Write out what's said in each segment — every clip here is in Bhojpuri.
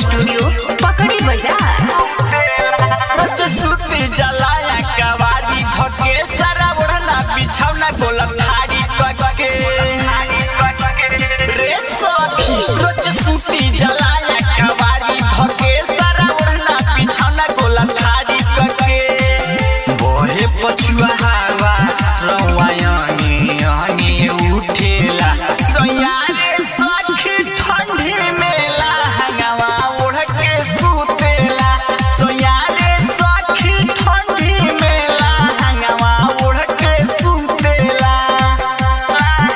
स्टूडियो पकड़ी बाजार। रोज सूती जलाया कवारी धके सारा ओढ़ना बिछौना गोला थारी कके रे सखी। रोज सूती जलाया कवारी धके सारा ओढ़ना बिछौना गोला थारी कके। बहे पछुआ हवा रौआ अंगे अंगे उठेला। सयारे सखी ठंडी मेला हंगामा ओढ़ के सुतेला। सयारे सखी ठंडी मेला हंगामा ओढ़ के सुतेला।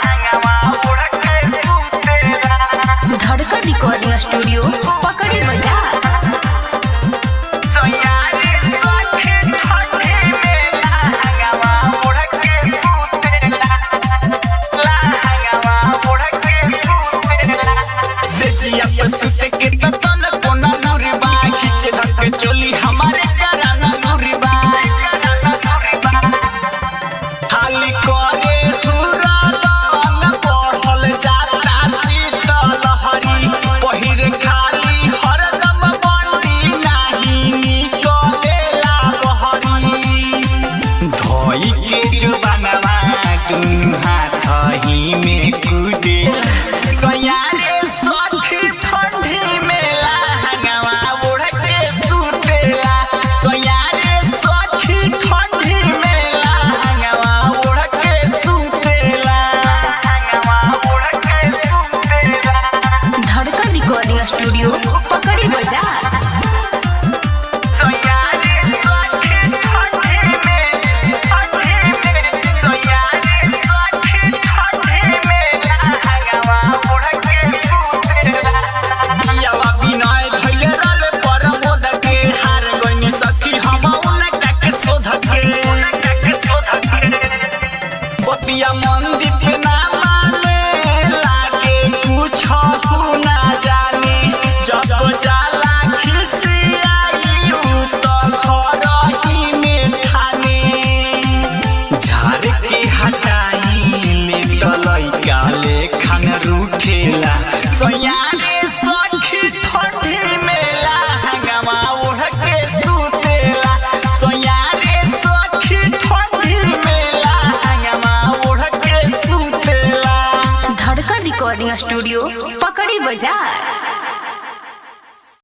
हंगामा ओढ़ के सुतेला। धड़कन रिकॉर्डिंग स्टूडियो पकड़ी बाजार। सयारे सखी ठंडी मेला हंगामा ओढ़ के सुतेला। हंगामा ओढ़ के सुतेला। सेजिया पे सुते के त तन कोना नुरबा खींचे धक चोली हमारे कराना नुरबा। खाली करे पूरा दंग पढ़ल जाता शीतल लहरी। पहिरे खाली हरदम बंदी नाही निकलेला बहरी। धोई के जुबानवा दुनु हाथ ही में कूदे। सयारे सखी ठंडी मेला हंगामा ओढ़ के सुतेला। सयारे सखी ठंडी मेला हंगामा ओढ़ के सुतेला। हंगामा ओढ़ के सुतेला। धड़कन रिकॉर्डिंग स्टूडियो पकड़ी बाजार। सयारे सखी ठंडी में ठंडी में सयारे सखी ठंडी में हंगामा ओढ़ के सुतेला। पियावा बिनय धइले रहले परमोद के हार गइनी सखी हम उनका के शोध के। बतिया मंदिर पे ना माने लागे कुछ ना जाने। जब जाला खिसियाई उ त घर ही में ठाने। झाड़ के हटाई ले त लइका लेखन रूठेला। सयारे सखी ठंडी मेला हंगामा ओढ़ के सुतेला। सयारे सखी ठंडी मेला हंगामा ओढ़ के सुतेला। धड़कन रिकॉर्डिंग स्टूडियो पकड़ी बाजार।